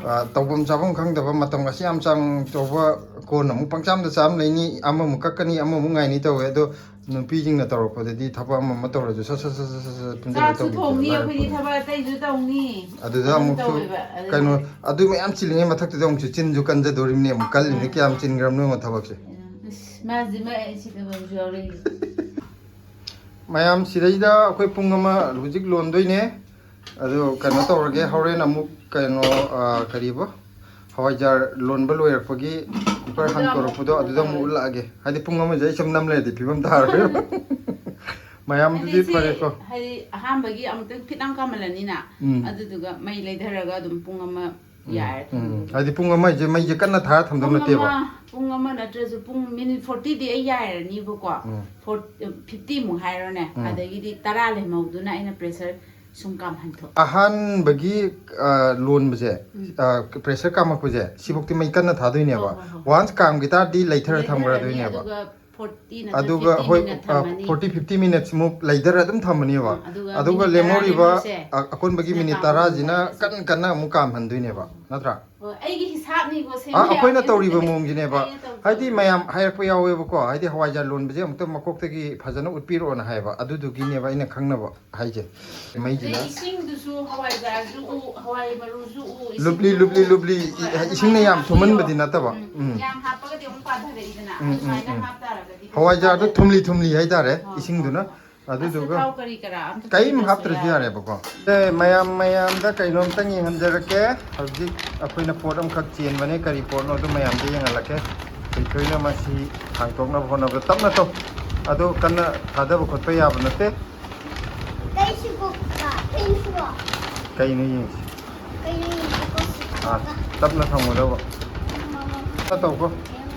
ꯑ, ꯇꯧꯐꯝ ꯆꯥꯐꯝ ꯈꯪꯗꯕ, ꯃꯇꯝ ꯉꯁꯤ ꯌꯥꯝ ꯆꯥꯡ ꯇꯧꯕ, ꯀꯣꯟꯅ ꯑꯃꯨꯛ ꯄꯪꯆꯥꯝꯗ ꯆꯥꯝ ꯂꯩꯅꯤ, ꯑꯃꯃꯨꯛ ꯀꯛꯀꯅꯤ, ꯑꯃꯃꯨꯛ ꯉꯥꯏꯅꯤ ꯇꯧꯋꯦ꯫ ꯑꯗꯣ ꯅꯨꯄꯤꯁꯤꯡꯅ ꯇꯧꯔꯛꯄꯗꯗꯤ ꯊꯕꯛ ꯑꯃ ꯑꯃ ꯇꯧꯔꯁꯨ ꯁꯠ ꯁꯠ ꯁꯠ ꯁꯠ ꯁꯠ ꯄꯨꯟꯁꯤꯜꯂꯒ ꯆꯥꯛꯁꯨ ꯇꯧꯕꯤꯗꯣ ꯊꯣꯡꯅꯤ ꯑꯩꯈꯣꯏꯗꯤ, ꯂꯥꯏꯔꯛꯄꯅꯤ꯫ ꯊꯕꯛ ꯑꯇꯩꯁꯨ ꯇꯧꯅꯤ꯫ ꯑꯗꯨꯗ ꯑꯗꯨꯝ ꯑꯃꯨꯛꯁꯨ ꯇꯧꯋꯦꯕ꯫ ꯑꯗꯨꯅ ꯀꯩꯅꯣ, ꯑꯗꯨ ꯃꯌꯥꯝ ꯆꯤꯜꯂꯤꯉꯩ ꯃꯊꯛꯇꯨꯗ ꯑꯃꯨꯛꯁꯨ ꯆꯤꯟꯁꯨ ꯀꯟꯖꯗꯣꯔꯤꯕꯅꯦ꯫ ꯑꯃꯨꯛ ꯀꯜꯂꯤꯅꯦ, ꯎꯝ꯫ ꯀꯌꯥꯝ ꯆꯤꯟꯈ꯭ꯔꯕꯅꯣ ꯌꯦꯡꯉꯣ ꯊꯕꯛꯁꯦ꯫ ꯎꯝ, ꯑꯁ, ꯃꯥꯁꯦ ꯃꯥ ꯑꯩ ꯁꯤꯗꯕꯁꯨ ꯌꯥꯎꯔꯛꯏ꯫ ꯃꯌꯥꯝ ꯁꯤꯗꯩꯗ ꯑꯩꯈꯣꯏ ꯄꯨꯡ ꯑꯃ ꯍꯧꯖꯤꯛ ꯂꯣꯟꯗꯣꯏꯅꯦ꯫ ꯑꯗꯨ ꯀꯩꯅꯣ ꯇꯧꯔꯒꯦ, ꯍꯣꯔꯦꯟ ꯑꯃꯨꯛ ꯀꯩꯅꯣ, ꯑ, ꯀꯔꯤꯕ, ꯍꯋꯥꯏꯖꯥꯔ ꯂꯣꯟꯕ ꯂꯣꯏꯔꯛꯄꯒꯤ ꯀꯨꯀꯔ ꯑꯗꯨꯗ ꯑꯃꯨꯛ ꯍꯥꯡꯇꯣꯔꯛꯄꯗꯣ ꯑꯗꯨꯗ ꯑꯃꯨꯛ ꯇꯧꯔꯒꯦ꯫ ꯎꯠꯂꯛꯑꯒꯦ꯫ ꯍꯥꯏꯗꯤ ꯄꯨꯡ ꯑꯃꯁꯦ ꯑꯩ ꯁꯨꯝ ꯅꯝ ꯂꯩꯔꯗꯤ ꯐꯤꯕꯝ ꯇꯥꯔꯣꯏꯕ꯫ ꯃꯌꯥꯝꯗꯨꯗꯤ ꯍꯥꯏꯗꯤ ꯁꯤ, ꯐꯔꯦꯀꯣ꯫ ꯍꯥꯏꯗꯤ ꯑꯍꯥꯟꯕꯒꯤ ꯑꯃꯨꯛꯇꯪ ꯐꯤꯠ ꯑꯃ ꯀꯥꯝꯍꯜꯂꯅꯤꯅ, ꯎꯝ꯫ ꯑꯗꯨꯗꯨꯒ ꯃꯩ ꯂꯩꯊꯔꯒ ꯑꯗꯨꯝ ꯄꯨꯡ ꯑꯃ ꯎꯝ, ꯌꯥꯔꯦ ꯎꯝ꯫ ꯊꯝꯕ꯫ ꯍꯥꯏꯗꯤ ꯄꯨꯡ ꯑꯃ ꯍꯥꯏꯁꯦ ꯃꯩꯁꯦ ꯀꯟꯅ ꯊꯥꯔ ꯊꯝꯗꯧ ꯄꯨꯡ ꯅꯠꯇꯦꯕ꯫ ꯑꯃ, ꯄꯨꯡ ꯑꯃ ꯅꯠꯇ꯭ꯔꯁꯨ ꯄꯨꯡ ꯃꯤꯅꯤꯠ ꯐꯣꯔꯇꯤꯗꯤ ꯑꯩ ꯌꯥꯏꯔꯅꯤꯕꯀꯣ꯫ ꯎꯝ꯫ ꯐꯣꯔ-, ꯐꯤꯐꯇꯤꯃꯨꯛ ꯍꯥꯏꯔꯣꯅꯦ꯫ ꯎꯝ꯫ ꯑꯗꯒꯤꯗꯤ ꯇꯔꯥ ꯂꯦꯝꯍꯧꯗꯨꯅ ꯑꯩꯅ ꯄ꯭ꯔꯦꯁꯔ ꯁꯨꯝ ꯀꯥꯝꯍꯟꯊꯣꯛ꯫ ꯑꯍꯥꯟꯕꯒꯤ, ꯑ, ꯂꯣꯟꯕꯁꯦ, ꯎꯝ꯫ ꯑ, ꯄ꯭ꯔꯦꯁꯔ ꯀꯥꯝꯃꯛꯄꯁꯦ, ꯁꯤꯐꯧꯇꯤ ꯃꯩ ꯀꯟꯅ ꯊꯥꯗꯣꯏꯅꯦꯕ꯫ ꯍꯣꯏ, ꯍꯣꯏ, ꯍꯣꯏ꯫ Once ꯀꯥꯝꯈꯤ ꯇꯥꯔꯗꯤ ꯂꯩꯊꯔ ꯂꯩꯊꯔꯅꯤ, ꯊꯝꯈ꯭ꯔꯗꯣꯏꯅꯦꯕ꯫ ꯑꯗꯨꯒ ꯐꯣꯔꯇꯤ ꯅꯠꯇ꯭ꯔ ꯑꯗꯨꯒ ꯐꯤꯐꯇꯤ ꯍꯣꯏ, ꯃꯤꯅꯠ ꯑ, ꯊꯝꯃꯅꯤ꯫ ꯐꯣꯔꯇꯤ, ꯐꯤꯐꯇꯤ ꯃꯤꯅꯠꯁꯃꯨꯛ ꯂꯩꯊꯔ ꯑꯗꯨꯝ ꯊꯝꯃꯅꯦꯕ꯫ ꯑ, ꯑꯗꯨꯒ ꯑꯗꯨꯒ ꯃꯤꯅꯤꯠ ꯇꯔꯥ ꯂꯦꯝꯍꯧꯔꯤꯕ, ꯂꯦꯝꯍꯧꯔꯤꯁꯦ ꯑ, ꯑꯀꯣꯟꯕꯒꯤ ꯁꯤꯅ ꯃꯤꯅꯤꯠ ꯀꯥꯝꯕ ꯇꯔꯥꯁꯤꯅ ꯉꯝꯕ ꯀꯟ ꯀꯟꯅ ꯑꯃꯨꯛ ꯀꯥꯝꯍꯟꯗꯣꯏꯅꯦꯕ, ꯅꯠꯇ꯭ꯔꯥ? ꯍꯣꯏ, ꯑꯩꯒꯤ ꯍꯤꯁꯥꯞꯅꯤꯀꯣ, ꯁꯦꯝꯕ ꯑ, ꯑꯩꯈꯣꯏꯅ ꯌꯥꯕ ꯇꯧꯔꯤꯕ ꯅꯠꯇꯦ꯫ ꯃꯑꯣꯡꯁꯤꯅꯦꯕ꯫ ꯑꯩꯅ ꯇꯧꯖꯕ꯫ ꯍꯥꯏꯗꯤ ꯃꯌꯥꯝ ꯍꯥꯏꯔꯛꯄ ꯌꯥꯎꯋꯦꯕꯀꯣ, ꯍꯥꯏꯗꯤ ꯍꯋꯥꯏꯖꯥꯔ ꯂꯣꯟꯕꯁꯦ ꯑꯃꯨꯛꯇ ꯃꯀꯣꯛꯇꯒꯤ ꯐꯖꯅ ꯎꯠꯄꯤꯔꯛꯑꯣꯅ ꯍꯥꯏꯕ, ꯑꯗꯨꯗꯨꯒꯤꯅꯦꯕ ꯑꯩꯅ ꯈꯪꯅꯕ ꯍꯥꯏꯁꯦ꯫ ꯃꯩꯁꯤꯅ ꯑꯗꯩ ꯏꯁꯤꯡꯗꯨꯁꯨ ꯍꯋꯥꯏꯖꯥꯔꯁꯨ ꯎ, ꯍꯋꯥꯏ ꯃꯔꯨꯁꯨ ꯎ, ꯏꯁꯤꯡꯁꯨ ꯂꯨꯞꯂꯤ, ꯂꯨꯞꯂꯤ, ꯎ꯫ ꯂꯨꯞꯂꯤ꯫ ꯍꯣꯏ, ꯏ-, ꯑꯗꯨꯃꯥꯏꯅ ꯏꯁꯤꯡꯅ ꯌꯥꯝ ꯍꯥꯞꯄꯤꯌꯣ꯫ ꯊꯨꯝꯍꯟꯕꯗꯤ ꯅꯠꯇꯕ꯫ ꯎꯝ, ꯎꯝ꯫ ꯌꯥꯝ ꯍꯥꯞꯄꯒꯗꯤ ꯑꯃꯨꯛ ꯄꯥꯊꯔꯛꯏꯗꯅ꯫ ꯎꯝ, ꯎꯝ, ꯑꯗꯨꯃꯥꯏꯅ ꯎꯝ꯫ ꯍꯥꯞꯇꯥꯔꯒꯗꯤ ꯍꯋꯥꯏꯖꯥꯔꯗꯣ ꯄꯥꯊꯔꯛꯑꯣꯏ꯫ ꯊꯨꯝꯂꯤ ꯊꯨꯝꯂꯤ ꯍꯥꯏꯇꯥꯔꯦ, ꯑꯥ, ꯏꯁꯤꯡꯗꯨꯅ꯫ ꯑꯥ, ꯑꯥ꯫ ꯑꯗꯨꯗꯨꯒ ꯑꯆꯥꯊꯥꯎ ꯀꯔꯤ ꯀꯔꯥ ꯑꯝꯇ ꯀꯔꯤꯝ ꯇꯧꯗ꯭ꯔꯁꯨ ꯍꯥꯞꯇ꯭ꯔꯁꯨ ꯌꯥꯔꯦ꯫ ꯌꯥꯔꯦꯕꯀꯣ꯫ ꯑꯦ, ꯃꯌꯥꯝ, ꯃꯌꯥꯝꯗ ꯀꯩꯅꯣꯝꯇꯪ ꯌꯦꯡꯍꯟꯖꯔꯛꯀꯦ꯫ ꯍꯧꯖꯤꯛ ꯑꯩꯈꯣꯏꯅ ꯄꯣꯠ ꯑꯃꯈꯛ ꯆꯦꯟꯕꯅꯦ꯫ ꯀꯔꯤ ꯄꯣꯠꯅꯣ ꯑꯗꯨ ꯃꯌꯥꯝꯗ ꯌꯦꯡꯍꯜꯂꯛꯀꯦ꯫ ꯊꯣꯏꯊꯣꯏꯅ ꯃꯁꯤ ꯍꯥꯡꯇꯣꯛꯅꯕ ꯍꯣꯠꯅꯕꯗ ꯇꯞꯅ ꯇꯧ꯫ ꯑꯗꯣ ꯀꯟꯅ ꯊꯥꯗꯕ ꯈꯣꯠꯄ ꯌꯥꯕ ꯅꯠꯇꯦ꯫ ꯀꯩꯁꯤꯕꯣ ꯀꯀꯥ? ꯀꯩꯁꯤꯕꯣ? ꯀꯩꯅꯣ ꯌꯦꯡꯁꯤ꯫ ꯀꯩꯅꯣ ꯌꯦꯡꯁꯤꯀꯣ ꯁꯤ ꯑꯥ, ꯀꯀꯥ꯫ ꯇꯞꯅ ꯊꯝꯒꯗꯧꯕ꯫ ꯃꯃꯥ꯫ ꯇꯞꯅ ꯇꯧꯀꯣ꯫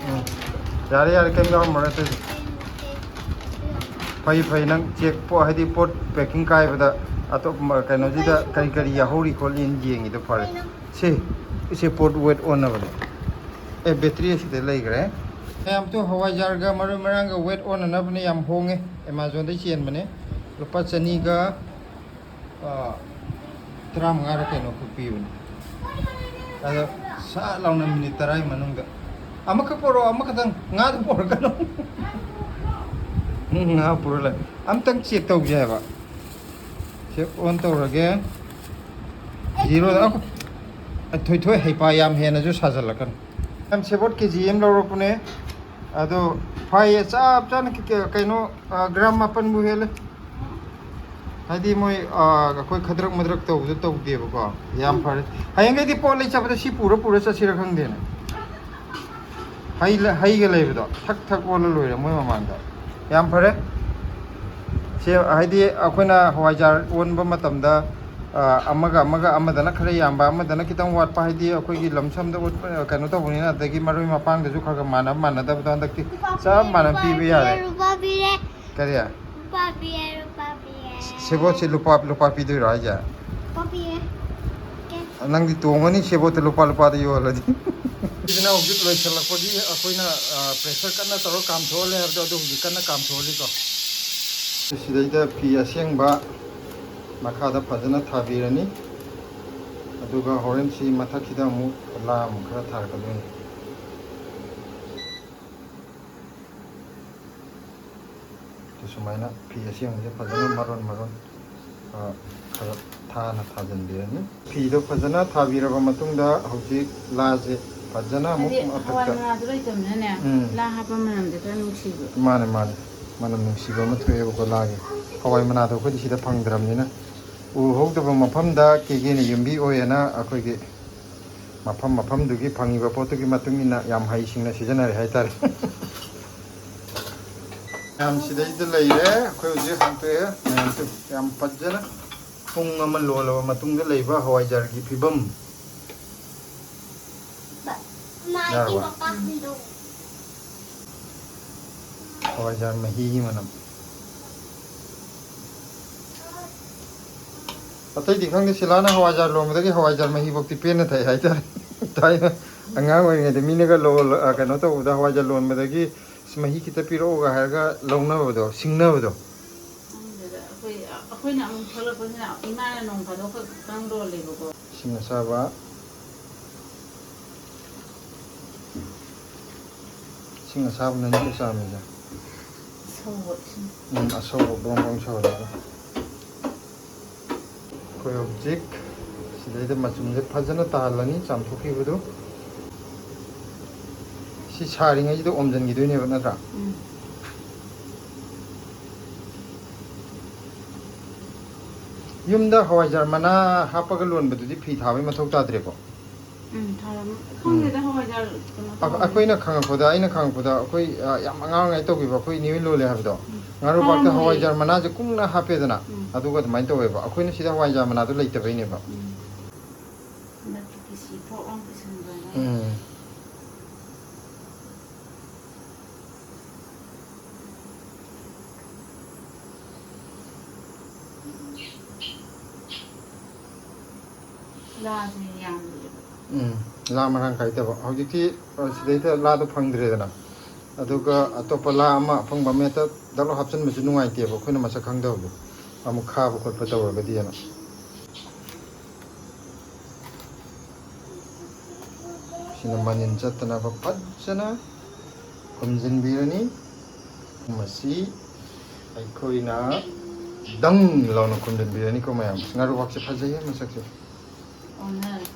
ꯎꯝ꯫ ꯌꯥꯔꯦ, ꯌꯥꯔꯦ, ꯀꯩꯝ ꯌꯥꯎꯔꯝꯃꯔꯣꯏ ꯑꯇꯩꯗꯤ꯫ ꯐꯩ, ꯐꯩ, ꯅꯪ ꯆꯦꯛ ꯄꯣ-, ꯍꯥꯏꯗꯤ ꯄꯣꯠ ꯄꯦꯀꯤꯡ ꯀꯥꯏꯕꯗ ꯑꯇꯣꯞꯄ ꯀꯩꯅꯣꯁꯤꯗ ꯀꯔꯤ ꯀꯔꯤ ꯌꯥꯍꯧꯔꯤ ꯈꯣꯠꯂꯤꯅ ꯌꯦꯡꯉꯤꯗꯣ ꯐꯔꯦ꯫ ꯁꯤ, ꯁꯤ ꯄꯣꯠ ꯋꯦꯠ ꯑꯣꯟꯅꯕꯅꯦ꯫ ꯑꯦ, ꯕꯦꯇ꯭ꯔꯤ ꯑꯁꯤꯗ ꯂꯩꯈ꯭ꯔꯦ꯫ ꯃꯌꯥꯝꯗꯣ ꯍꯋꯥꯏꯖꯥꯔꯒ ꯃꯔꯣꯏ ꯃꯔꯥꯡꯒ ꯋꯦꯠ ꯑꯣꯟꯅꯅꯕꯅꯦ, ꯌꯥꯝ ꯍꯣꯡꯉꯦ꯫ ꯑꯦꯃꯥꯖꯣꯟꯗꯩ ꯆꯦꯟꯕꯅꯦ꯫ ꯂꯨꯄꯥ ꯆꯅꯤꯒ, ꯑ, ꯇꯔꯥꯃꯉꯥꯔ ꯀꯩꯅꯣ ꯈꯛ ꯄꯤꯕꯅꯦ꯫ ꯑꯗꯣ ꯁꯠ ꯂꯥꯎꯅ ꯃꯤꯅꯤꯠ ꯇꯔꯥꯒꯤ ꯃꯅꯨꯡꯗ ꯑꯃꯈꯛ ꯄꯣꯔꯛꯑꯣ, ꯑꯃꯈꯛꯇꯪ, ꯉꯥꯗꯨ ꯄꯣꯔꯛꯀꯅꯨ꯫ ꯎꯝ, ꯉꯥ ꯄꯨꯔ ꯂꯩ꯫ ꯑꯝꯇꯪ ꯆꯦꯛ ꯇꯧꯁꯦ ꯍꯥꯏꯕ꯫ ꯁꯦ ꯑꯣꯟ ꯇꯧꯔꯒꯦ꯫ ꯖꯤꯔꯣꯗ, ꯑ, ꯊꯣꯏꯊꯣꯏ ꯍꯩꯄꯥ ꯌꯥꯝ ꯍꯦꯟꯅꯁꯨ ꯁꯥꯖꯜꯂꯛꯀꯅꯨ꯫ ꯌꯥꯝ ꯁꯦꯕꯣꯠ ꯀꯦ ꯖꯤ ꯑꯃ ꯂꯧꯔꯛꯄꯅꯦ꯫ ꯑꯗꯣ ꯐꯩꯌꯦ, ꯆꯞ ꯆꯥꯅ ꯀ-, ꯀ-, ꯀꯩꯅꯣ, ꯑ, ꯒ꯭ꯔꯥꯝ ꯃꯥꯄꯟꯕꯨ ꯍꯦꯜꯂꯦ꯫ ꯍꯥꯏꯗꯤ ꯃꯣꯏ, ꯑ, ꯑꯩꯈꯣꯏ ꯈꯗ꯭ꯔꯛ ꯃꯗ꯭ꯔꯛ ꯇꯧꯕꯗꯣ ꯇꯧꯗꯦꯕꯀꯣ꯫ ꯌꯥꯝ ꯐꯔꯦ꯫ ꯍꯌꯦꯡꯈꯩꯗꯤ ꯄꯣꯠ ꯂꯩ ꯆꯠꯄꯗ ꯁꯤ ꯄꯨꯔ ꯄꯨꯔ ꯆꯠꯁꯤꯔ ꯈꯪꯗꯦꯅꯦ꯫ ꯍꯩ ꯂ-, ꯍꯩꯒ ꯂꯩꯕꯗꯣ ꯊꯛ ꯊꯛ ꯑꯣꯜꯂ ꯂꯣꯏꯔꯦ ꯃꯣꯏ ꯃꯃꯥꯡꯗ꯫ ꯌꯥꯝ ꯐꯔꯦ꯫ ꯁꯤ ꯍꯥꯏꯗꯤ ꯑꯩꯈꯣꯏꯅ ꯍꯋꯥꯏꯖꯥꯔ ꯑꯣꯟꯕ ꯃꯇꯝꯗ, ꯑ, ꯑꯃꯒ ꯑꯃꯒ, ꯑꯃꯗꯅ ꯈꯔ ꯌꯥꯝꯕ, ꯑꯃꯗꯅ ꯈꯤꯇꯪ ꯋꯥꯠꯄ, ꯍꯥꯏꯗꯤ ꯑꯩꯈꯣꯏꯒꯤ ꯂꯝꯁꯝꯗ ꯑꯣꯠꯄ, ꯀꯩꯅꯣ ꯇꯧꯕꯅꯤꯅ, ꯑꯗꯒꯤ ꯃꯔꯣꯏ ꯃꯄꯥꯡꯗꯁꯨ ꯈꯔ ꯈꯔ ꯃꯥꯟꯅꯕ ꯃꯥꯟꯅꯗꯕꯗꯣ ꯍꯟꯗꯛꯇꯤ ꯂꯨꯄꯥ ꯆꯞ ꯃꯥꯟꯅ ꯄꯤꯕ ꯄꯤꯔꯦ, ꯌꯥꯔꯦ꯫ ꯂꯨꯄꯥ ꯄꯤꯔꯦ꯫ ꯀꯔꯤ? ꯂꯨꯄꯥ ꯄꯤꯔꯦ, ꯂꯨꯄꯥ ꯄꯤꯔꯦ꯫ ꯁꯦꯕꯣꯠꯁꯦ ꯂꯨꯄꯥ, ꯂꯨꯄꯥ ꯄꯤꯗꯣꯏꯔꯣ ꯍꯥꯏꯁꯦ? ꯂꯨꯄꯥ ꯄꯤꯔꯦ꯫ ꯅꯪꯗꯤ ꯇꯣꯡꯉꯅꯤ ꯁꯦꯕꯣꯠꯇ ꯂꯨꯄꯥ ꯂꯨꯄꯥꯗ ꯌꯣꯜꯂꯗꯤ꯫ ꯁꯤꯁꯤꯅ ꯍꯧꯖꯤꯛ ꯂꯣꯏꯁꯤꯜꯂꯛꯄꯒꯤ ꯑꯩꯈꯣꯏꯅ, ꯑ, pressure ꯀꯟꯅ ꯇꯧꯔꯒ ꯀꯥꯝꯊꯣꯛꯍꯜꯂꯦ ꯍꯥꯏꯕꯗꯣ, ꯑꯗꯨ ꯍꯧꯖꯤꯛ ꯀꯟꯅ ꯀꯥꯝꯊꯣꯛꯍꯜꯂꯤꯀꯣ꯫ ꯁꯤꯗꯩꯗ ꯐꯤ ꯑꯁꯦꯡꯕ ꯃꯈꯥꯗ ꯐꯖꯅ ꯊꯥꯕꯤꯔꯅꯤ꯫ ꯑꯗꯨꯒ ꯍꯣꯔꯦꯟ ꯁꯤ ꯃꯊꯛꯁꯤꯗ ꯑꯃꯨꯛ ꯂꯥ ꯑꯃꯨꯛ ꯈꯔ ꯊꯥꯔꯛꯀꯗꯣꯏꯅꯤ꯫ ꯑꯗꯨ ꯁꯨꯃꯥꯏꯅ ꯐꯤ ꯑꯁꯦꯡꯕꯁꯦ ꯐꯖꯅ ꯃꯔꯣꯟ ꯃꯔꯣꯟ, ꯑ, ꯈꯔ ꯊꯥꯅ ꯊꯥꯖꯤꯟꯕꯤꯔꯅꯤ꯫ ꯐꯤꯗꯣ ꯐꯖꯅ ꯊꯥꯕꯤꯔꯕ ꯃꯇꯨꯡꯗ ꯍꯧꯖꯤꯛ ꯂꯥꯁꯦ ꯐꯖꯅ ꯑꯃꯨꯛ ꯍꯥꯏꯗꯤ ꯍꯋꯥꯏ ꯃꯊꯛꯇ ꯃꯅꯥꯗꯣ ꯂꯩꯇꯕꯅꯤꯅꯅꯦ, ꯎꯝ꯫ ꯂꯥ ꯍꯥꯞꯄ ꯃꯅꯝꯗꯤ ꯈꯔ ꯅꯨꯡꯁꯤꯕ꯫ ꯃꯥꯅꯦ, ꯃꯥꯅꯦ꯫ ꯃꯅꯝ ꯅꯨꯡꯁꯤꯕ ꯑꯃ ꯊꯣꯛꯑꯦꯕꯀꯣ ꯂꯥꯒꯤ꯫ ꯍꯋꯥꯏ ꯃꯅꯥꯗꯣ ꯑꯩꯈꯣꯏꯗꯤ ꯁꯤꯗ ꯐꯪꯗ꯭ꯔꯕꯅꯤꯅ꯫ ꯎ ꯍꯧꯗꯕ ꯃꯐꯝꯗ ꯀꯦꯒꯦꯅ ꯌꯨꯝꯕꯤ ꯑꯣꯏꯌꯦꯅ ꯑꯩꯈꯣꯏꯒꯤ ꯃꯐꯝ ꯃꯐꯝꯗꯨꯒꯤ ꯐꯪꯉꯤꯕ ꯄꯣꯠꯇꯨꯒꯤ ꯃꯇꯨꯡ ꯏꯟꯅ ꯌꯥꯝ ꯍꯩꯁꯤꯡꯅ ꯁꯤꯖꯤꯟꯅꯔꯦ ꯍꯥꯏꯇꯥꯔꯦ꯫ ꯃꯌꯥꯝ ꯁꯤꯗꯩꯗ ꯂꯩꯔꯦ꯫ ꯑꯩꯈꯣꯏ ꯍꯧꯖꯤꯛ ꯍꯥꯡꯇꯣꯛꯑꯦ ꯃꯌꯥꯝꯁꯨ꯫ ꯌꯥꯝ ꯐꯖꯅ ꯄꯨꯡ ꯑꯃ ꯂꯣꯜꯂꯕ ꯃꯇꯨꯡꯗ ꯂꯩꯕ ꯍꯋꯥꯏꯖꯥꯔꯒꯤ ꯐꯤꯕꯝ꯫ ꯌꯥꯔꯕ? ꯍꯋꯥꯏꯖꯥꯔ ꯃꯍꯤꯒꯤ ꯃꯅꯝ꯫ ꯑꯇꯩꯗꯤ ꯈꯪꯗꯦ, ꯁꯤꯂꯥꯅ ꯍꯋꯥꯏꯖꯥꯔ ꯂꯣꯟꯕꯗꯒꯤ ꯍꯋꯥꯏꯖꯥꯔ ꯃꯍꯤꯐꯧꯗꯤ ꯄꯦꯟꯅ ꯊꯛꯑꯦ ꯍꯥꯏꯇꯥꯔꯦ꯫ ꯊꯥꯏꯅ ꯑꯉꯥꯡ ꯑꯣꯏꯔꯤꯉꯩꯗ ꯃꯤꯅꯒ ꯂꯣꯜ-, ꯑ, ꯀꯩꯅꯣ ꯇꯧꯕꯗ, ꯍꯋꯥꯏꯖꯥꯔ ꯂꯣꯟꯕꯗꯒꯤ "ꯑꯁ, ꯃꯍꯤ ꯈꯤꯇ ꯄꯤꯔꯛꯎꯒ" ꯍꯥꯏꯔꯒ ꯂꯧꯅꯕꯗꯣ, ꯁꯤꯡꯅꯕꯗꯣ꯫ ꯈꯪꯗꯦꯗ, ꯑꯩꯈꯣꯏ, ꯑꯩꯈꯣꯏꯅ ꯑꯃꯨꯛ ꯊꯣꯛꯂꯛꯄꯁꯤꯅ ꯏꯃꯥꯅ ꯅꯣꯡ ꯐꯥꯗꯣꯛ ꯈꯛꯇꯪ ꯂꯣꯜꯂꯦꯕꯀꯣ꯫ ꯏꯁꯤꯡ ꯑꯁꯥꯕ꯫ ꯏꯁꯤꯡ ꯑꯁꯥꯕꯅꯅꯤꯀꯣ ꯆꯥꯝꯃꯤꯁꯦ꯫ ꯑꯁꯧꯕ ꯏꯁꯤꯡ꯫ ꯎꯝ, ꯑꯁꯧꯕ ꯕ꯭ꯔꯣꯡ ꯕ꯭ꯔꯣꯡ ꯁꯧꯍꯜꯂꯒ꯫ ꯑꯩꯈꯣꯏ ꯍꯧꯖꯤꯛ ꯁꯤꯗꯩꯗ ꯃꯆꯨꯝꯁꯦ ꯐꯖꯅ ꯇꯥꯍꯜꯂꯅꯤ, ꯆꯥꯝꯊꯣꯛꯈꯤꯕꯗꯨ꯫ ꯁꯤ ꯁꯥꯔꯤꯉꯩꯁꯤꯗ ꯑꯣꯝꯖꯟꯈꯤꯗꯣꯏꯅꯦꯕ, ꯅꯠꯇ꯭ꯔꯥ? ꯎꯝ꯫ ꯌꯨꯝꯗ ꯍꯋꯥꯏꯖꯥꯔ ꯃꯅꯥ ꯍꯥꯞꯄꯒ ꯂꯣꯟꯕꯗꯨꯗꯤ ꯐꯤ ꯊꯥꯕꯩ ꯃꯊꯧ ꯇꯥꯗ꯭ꯔꯦꯀꯣ? ꯎꯝ, ꯊꯥꯔꯝ-, ꯈꯪꯗꯦꯗ, ꯍꯋꯥꯏꯖꯥꯔ ꯀꯩꯅꯣ ꯑ-, ꯇꯧꯕꯅꯤ꯫ ꯑꯩꯈꯣꯏꯅ ꯈꯪꯉꯛꯄꯗ, ꯑꯩꯅ ꯈꯪꯉꯛꯄꯗ, ꯑꯩꯈꯣꯏ, ꯑ, ꯌꯥꯝ ꯑꯉꯥꯡ ꯑꯣꯏꯔꯤꯉꯩ ꯇꯧꯈꯤꯕ, ꯑꯩꯈꯣꯏ ꯏꯅꯦ ꯍꯣꯏ ꯂꯣꯜꯂꯦ ꯍꯥꯏꯕꯗꯣ, ꯎꯝ꯫ ꯉꯥꯔꯨꯕꯥꯛꯇ ꯊꯥꯔꯝꯃꯣꯏꯌꯦ꯫ ꯍꯋꯥꯏꯖꯥꯔ ꯃꯅꯥꯁꯦ ꯀꯨꯡꯅ ꯍꯥꯞꯄꯦꯗꯅ, ꯎꯝ꯫ ꯑꯗꯨꯒ ꯑꯗꯨꯃꯥꯏꯅ ꯇꯧꯋꯦꯕ꯫ ꯑꯩꯈꯣꯏꯅ ꯁꯤꯗ ꯍꯋꯥꯏꯖꯥꯔ ꯃꯅꯥꯗꯣ ꯂꯩꯇꯕꯩꯅꯦꯕ꯫ ꯎꯝ꯫ ꯍꯟꯗꯛꯇꯤ ꯀꯤꯁꯤ ꯄ꯭ꯔꯣꯛ ꯑꯃ ꯄꯨꯁꯟꯈ꯭ꯔꯅꯤ꯫ ꯎꯝ꯫ ꯂꯥꯁꯦ ꯌꯥꯝꯗꯦꯕ꯫ ꯎꯝ, ꯂꯥ ꯃꯔꯥꯡ ꯀꯥꯏꯗꯕ꯫ ꯍꯧꯖꯤꯛꯇꯤ, ꯑ, ꯁꯤꯗꯩꯗ ꯂꯥꯗꯣ ꯐꯪꯗ꯭ꯔꯦꯗꯅ, ꯑꯗꯨꯒ ꯑꯇꯣꯞꯄ ꯂꯥ ꯑꯃ ꯑꯐꯪꯕ ꯑꯃ ꯍꯦꯛꯇ ꯗꯛ ꯂꯥꯎ ꯍꯥꯞꯆꯤꯟꯕꯁꯨ ꯅꯨꯡꯉꯥꯏꯇꯦꯕ, ꯑꯩꯈꯣꯏꯅ ꯃꯁꯛ ꯈꯪꯗꯕꯗꯣ, ꯑꯃꯨꯛ ꯈꯥꯕ ꯈꯣꯠꯄ ꯇꯧꯔꯒꯗꯤꯅ꯫ ꯁꯤꯅ ꯃꯅꯤꯟ ꯆꯠꯇꯅꯕ ꯐꯖꯅ ꯈꯨꯝꯖꯤꯟꯕꯤꯔꯅꯤ꯫ ꯃꯁꯤ ꯑꯩꯈꯣꯏꯅ ꯗꯪ ꯂꯥꯎꯅ ꯈꯨꯝꯖꯤꯟꯕꯤꯔꯅꯤꯀꯣ ꯃꯌꯥꯝ꯫ ꯉꯥꯔꯨꯕꯥꯛꯁꯦ ꯐꯖꯩꯌꯦ ꯃꯁꯛꯁꯦ꯫ ꯑꯣꯟꯅꯔꯦ꯫